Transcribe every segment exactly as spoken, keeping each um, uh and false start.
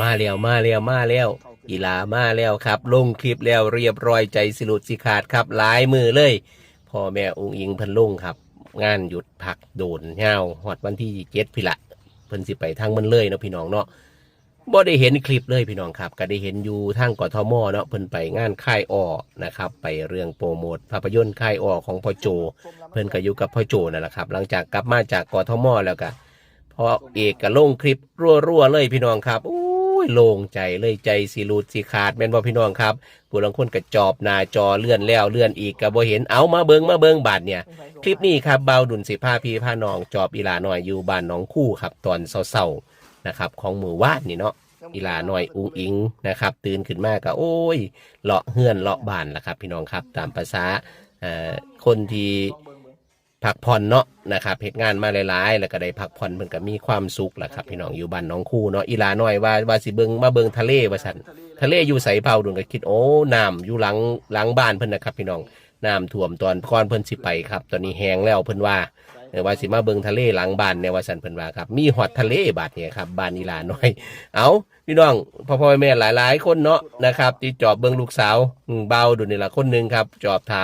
มาแล้วมาแล้วมาแล้ว อีหลามาแล้วครับ ลงคลิปแล้วเรียบร้อย ใจสิหลุดสิขาดครับ หลายมื้อเลย พ่อแม่อุ๋งอิ๋งเพิ่นลงครับ งานหยุดพักโดนยาวฮอดวันที่เจ็ดพี้ละ เพิ่นสิไปทางเมืองเลยเนาะพี่น้องเนาะ บ่ได้เห็นคลิปเลยพี่น้องครับ ก็ได้เห็นอยู่ทาง กทม เนาะ เพิ่นไปงานคายอ้อนะครับ ไปเรื่องโปรโมทภาพยนตร์คายอ้อของพ่อโจ เพิ่นก็อยู่กับพ่อโจนั่นแหละครับ หลังจากกลับมาจาก กทม แล้วก็ พ่อเอกก็ลงคลิปรัวๆเลยพี่น้องครับ โอ้ย โล่งใจเลย ใจสิหลุดสิขาด แม่นบ่พี่น้องครับ ผู้ลางคนก็จอบหน้าจอเลื่อนแล้วเลื่อนอีกก็บ่เห็น เอามาเบิ่งมาเบิ่งบาดเนี่ย คลิปนี้ครับ บ่าวดุลสิพาพี่พาน้องจอบอีหลาน้อยอยู่บ้านหนองคูครับ ตอนเช้าๆนะครับ ของมื้อวานนี่เนาะ อีหลาน้อยอุ๋งอิ๋งนะครับ ตื่นขึ้นมาก็ โอ้ย เลาะเฮือนเลาะบ้านล่ะครับ พี่น้องครับ ตามประสา เอ่อ คนที่พักผ่อนเนาะนะครับ เฮ็ดงานมาหลายๆ แล้วก็ได้พักผ่อน เพิ่นก็มีความสุขล่ะครับ พี่น้อง อยู่บ้านหนองคูเนาะ อีหลาน้อยว่า ว่าสิเบิ่ง มาเบิ่งทะเลว่าซั่น ทะเลอยู่ไส บ่าวดุลก็คิด โอ้ น้ำอยู่หลัง หลังบ้านเพิ่นนะครับ พี่น้อง น้ำท่วมตอนก่อนเพิ่นสิไปครับ ตอนนี้แห้งแล้วเพิ่นว่า เออ ว่าสิมาเบิ่งทะเลหลังบ้านแหน่ว่าซั่น เพิ่นว่าครับ มีฮอดทะเลบาดนี้ครับ บ้านอีหลาน้อย เอา พี่น้อง พ่อๆแม่ๆหลายๆคนเนาะนะครับ ที่จอบเบิ่งลูกสาว อืม บ่าวดุลนี่ล่ะคนหนึ่งครับ จอบท่า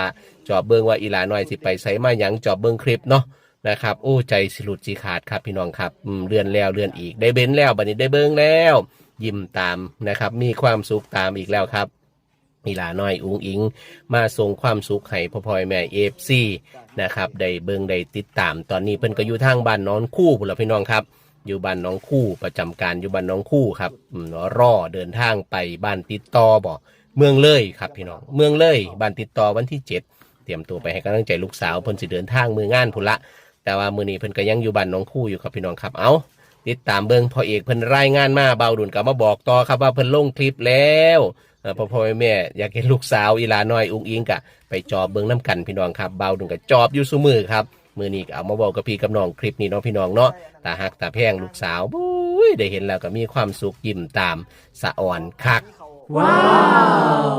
จอบเบิ่งว่าอีหลาน้อยสิไปไสมาหยัง จอบเบิ่งคลิปเนาะนะครับ โอ้ ใจสิหลุดสิขาดครับพี่น้องครับ อืม เลื่อนแล้วเลื่อนอีก ได้เห็นแล้ว บัดนี้ได้เบิ่งแล้ว ยิ้มตามนะครับ มีความสุขตามอีกแล้วครับ อีหลาน้อยอุ๋งอิ๋งมาส่งความสุขให้พ่อๆแม่ๆ เอฟซี นะครับ ได้เบิ่งได้ติดตาม ตอนนี้เพิ่นก็อยู่ทางบ้านหนองคูพู้นล่ะพี่น้องครับ อยู่บ้านหนองคู ประจำการอยู่บ้านหนองคูครับ อืม รอเดินทางไปบ้านติดต่อบ่ เมืองเลยครับพี่น้อง เมืองเลย บ้านติดต่อวันที่เจ็ด เตรียมตัวไปให้กำลังใจลูกสาว เพิ่นสิเดินทางมื้องานพู้นละ แต่ว่ามื้อนี้เพิ่นก็ยังอยู่บ้านหนองคูอยู่ครับพี่น้องครับ เอา ติดตามเบิ่งพ่อเอกเพิ่นรายงานมา บ่าวดุลก็มาบอกต่อครับว่าเพิ่นลงคลิปแล้ว เอ่อ พ่อๆแม่ๆอยากเห็นลูกสาวอีหลาน้อยอุ๋งอิ๋งก็ไปจอบเบิ่งนำกันพี่น้องครับ บ่าวดุลก็จอบอยู่ซุมื้อครับ มื้อนี้ก็เอามาเว้ากับพี่กับน้องคลิปนี้เนาะพี่น้องเนาะ ตาฮักตาแพงลูกสาว บุ้ย ได้เห็นแล้วก็มีความสุขยิ้มตาม สะออนคัก ว้าว